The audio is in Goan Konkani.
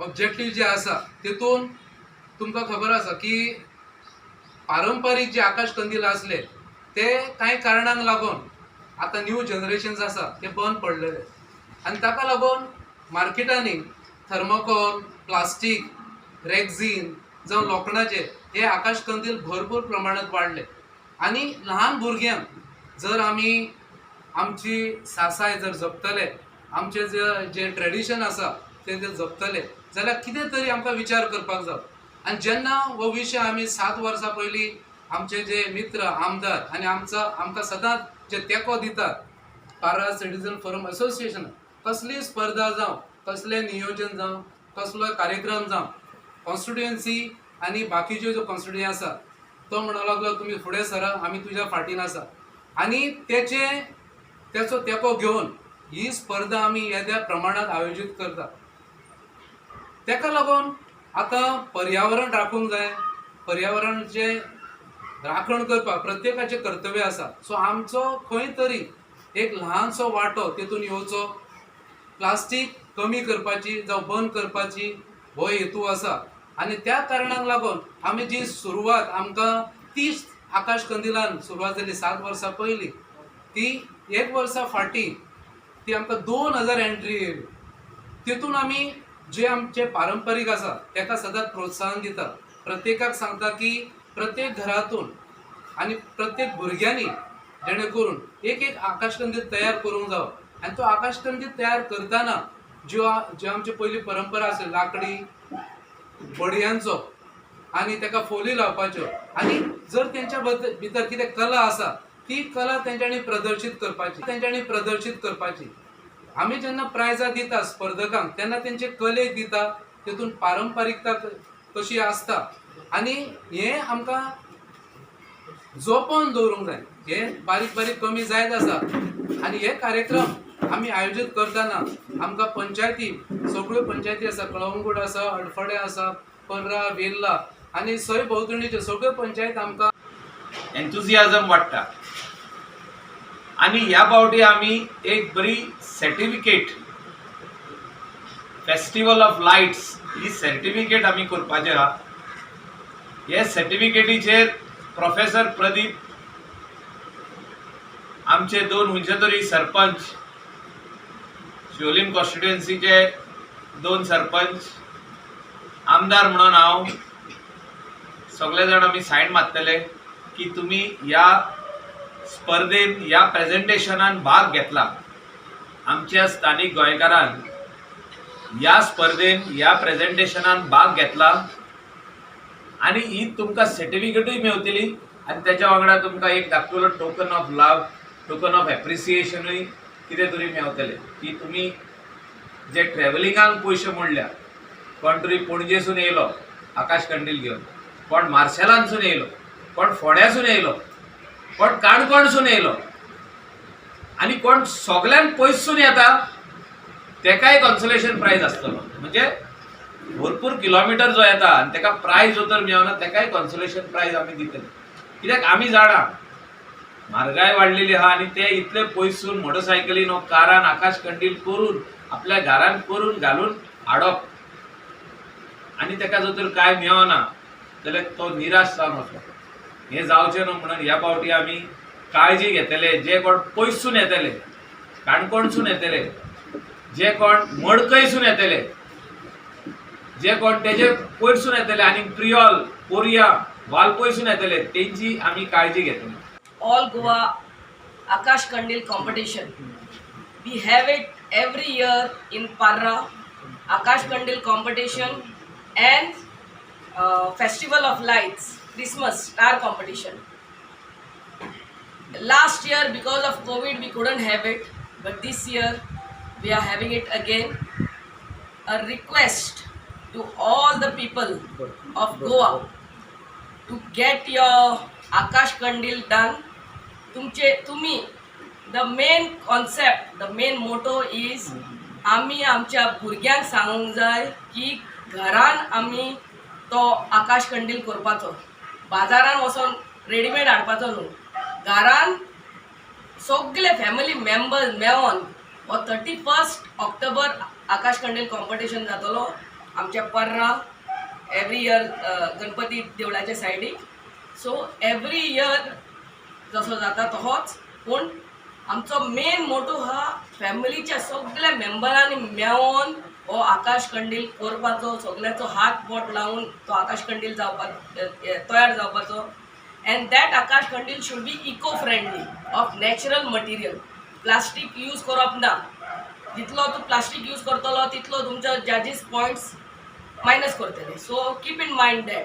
ऑब्जेक्टीव जे आसा तेतून तुमकां खबर आसा की पारंपारीक जे आकाश कंदील आसले ते कांय कारणांक लागून आतां न्यू जनरेशन्स आसा ते बंद पडलेले आनी ताका लागून मार्केटांनी थर्मोकॉल, प्लास्टीक, रेग्झीन जावं लोखणाचे हे आकाश कंदील भरपूर प्रमाणांत वाडले. आनी ल्हान भुरग्यांक जर आमी आमची सासाय जर जपतले, आमचे जे जे ट्रेडिशन आसा ते जर जपतले जाल्यार कितें तरी आमकां विचार करपाक जाय. आनी जेन्ना हो विशय आमी 7 वर्सां पयलीं आमचे जे मित्र आमदार आनी आमचो आमकां सदांच जे तेंको दितात, पार्रा सिटीजन फोरम असोसिएशन, कसली स्पर्धा जावं, कसलें नियोजन जावं, कसलो कार्यक्रम जावं, कॉन्स्टिट्युएन्सी आनी बाकीच्यो ज्यो कॉन्स्टिट्युएन्सी आसा, तो म्हणूंक लागलो, तुमी फुडें सरा, आमी तुज्या फाटीन आसा. आनी तेचे तेचो तेंको घेवन ही स्पर्धा आमी येद्या प्रमाणांत आयोजीत करता. तेका लागून आतां पर्यावरण राखूंक जाय. पर्यावरणाचें राखण करपाक प्रत्येकाचें कर्तव्य आसा. सो आमचो खंय तरी एक ल्हानसो वांटो तेतून येवचो, प्लास्टीक कमी करपाची जावं बंद करपाची हो हेतू आसा. आनी त्या कारणाक लागून आमी जी सुरवात आमकां 30 आकाश कंदिलान सुरवात जाली 7 वर्सां पयलीं, ती एक वर्सा फाटीं ती आमकां 2000 एंट्री येयली. तितून आमी जे आमचे पारंपारीक आसा तेका सदांच प्रोत्साहन दिता. प्रत्येकाक सांगता की प्रत्येक घरातून आनी प्रत्येक भुरग्यांनी जेणे करून एक एक आकाशकंदील तयार करूंक जावो. आनी तो आकाशकंदील तयार करतना ज्यो ज्यो आमची पयली परंपरा आसली, लाकडी बडयांचो आनी तेका फोली लावपाच्यो, आनी जर तेंच्या भितर कितें कला आसा ती कला तेंच्यांनी प्रदर्शीत करपाची, तेंच्यांनी प्रदर्शीत करपाची. आमी जेन्ना प्रायजां दिता स्पर्धकांक तेन्ना तेंचे कलेक दिता, तितून पारंपारिकता कशी आसता आनी हें आमकां जपोवन दवरूंक जाय. हे बारीक बारीक कमी जायत आसा. आनी हे कार्यक्रम आमी आयोजीत करतना आमकां पंचायती, सगळ्यो पंचायती आसा, कळंगूट आसा, अडफडें आसा, पर्रा, वेर्ला आनी सय भोंवतणीच्यो सगळ्यो पंचायत आमकां एन्थुजियाजम वाडटा. आनी ह्या फावटी आमी एक बरी certificate, festival of lights he certificate आमी करपाचें आहा. हे सर्टिफिकेटीचेर प्रोफेसर प्रदीप, आमचे दोन खंयचे तरी सरपंच, शिवोलीम कॉन्स्टिट्युएन्सीचे दोन सरपंच, आमदार म्हणून हांव, सगळे जाण आमी सायन मारतले की तुमी ह्या स्पर्धेन, ह्या प्रेझेंटेशनान भाग घेतला. आमच्या स्थानीक गोंयकारान ह्या स्पर्धेन, ह्या प्रेझेंटेशनान भाग घेतला आनी ही तुमकां सर्टिफिकेटूय मेवतली आनी तेच्या वांगडा तुमकां एक धाकटुलो token of love, token of एप्रिसिएशनूय कितें तरी मेवतलें की तुमी जे ट्रॅव्हलिंगाक पयशे मोडल्या. कोण तरी पणजेसून येयलो आकाश कंदील घेवन, कोण मार्शेलांसून येयलो, कोण फोंड्यासून येयलो, कोण काणकोणसून येयलो आनी कोण सगळ्यान पयसून येता तेकाय कॉन्सोलेशन प्रायज आसतलो. म्हणजे भरपूर किलोमिटर जो येता आनी तेका प्रायज जो तर मेळना तेकाय कॉन्सोलेशन प्रायज आमी दितले. कित्याक आमी जाणा म्हारगाय वाडलेली आहा आनी ते इतले पयसून मोटरसायकलीन वा कारान आकाश कंदील करून आपल्या घरान करून घालून हाडप आनी तेका जर तर कांय मेळना जाल्यार तो निराश जावन वचप. हें जावचें न्हू म्हणून ह्या फावटी आमी काळजी घेतले. जे कोण पयसून येतले, काणकोणसून येतले, जे कोण मडकयसून येतले, जे कोण तेजे पयरसून येतले आनी प्रियोल, पोरया, वालपयसून येतले, तेंची आमी काळजी घेतली. All Goa Akash Kandil competition. We have it every year in Parra, Akash Kandil competition and Festival of Lights, Christmas star competition. Last year, because of COVID, we couldn't have it, but this year we are having it again. A request to all the people of Goa to get your Akash Kandil done. तुमचे तुम्ही the main concept, the main motto is आमी आमच्या भुरग्यांक सांगूंक जाय की घरान आमी तो आकाश कंदील करपाचो, बाजारान वचोन रेडीमेड हाडपाचो न्हू. घरान सगळे फॅमिली मेंबर्स मेळोन हो 31 ऑक्टोबर आकाश कंदील कॉम्पिटिशन जातलो. आमच्या पर्रा एवरी इयर गणपती देवळाच्या सायडीक. सो एवरी इयर जसो जाता तसोच, पूण आमचो मेन मोटो हा फॅमिलीच्या सगळ्या मेंबरांनी मेळोन हो आकाश कंडील करपाचो, सगळ्यांचो हात बोट लावन तो आकाश कंडील जावपाक तयार जावपाचो. And that Akash Kandil should be eco friendly, of natural material. Plastic use करप ना. जितलो तूं प्लास्टीक यूज करतलो तितलो तुमचो जजीस पॉयंट्स मायनस करतले. So keep in mind that.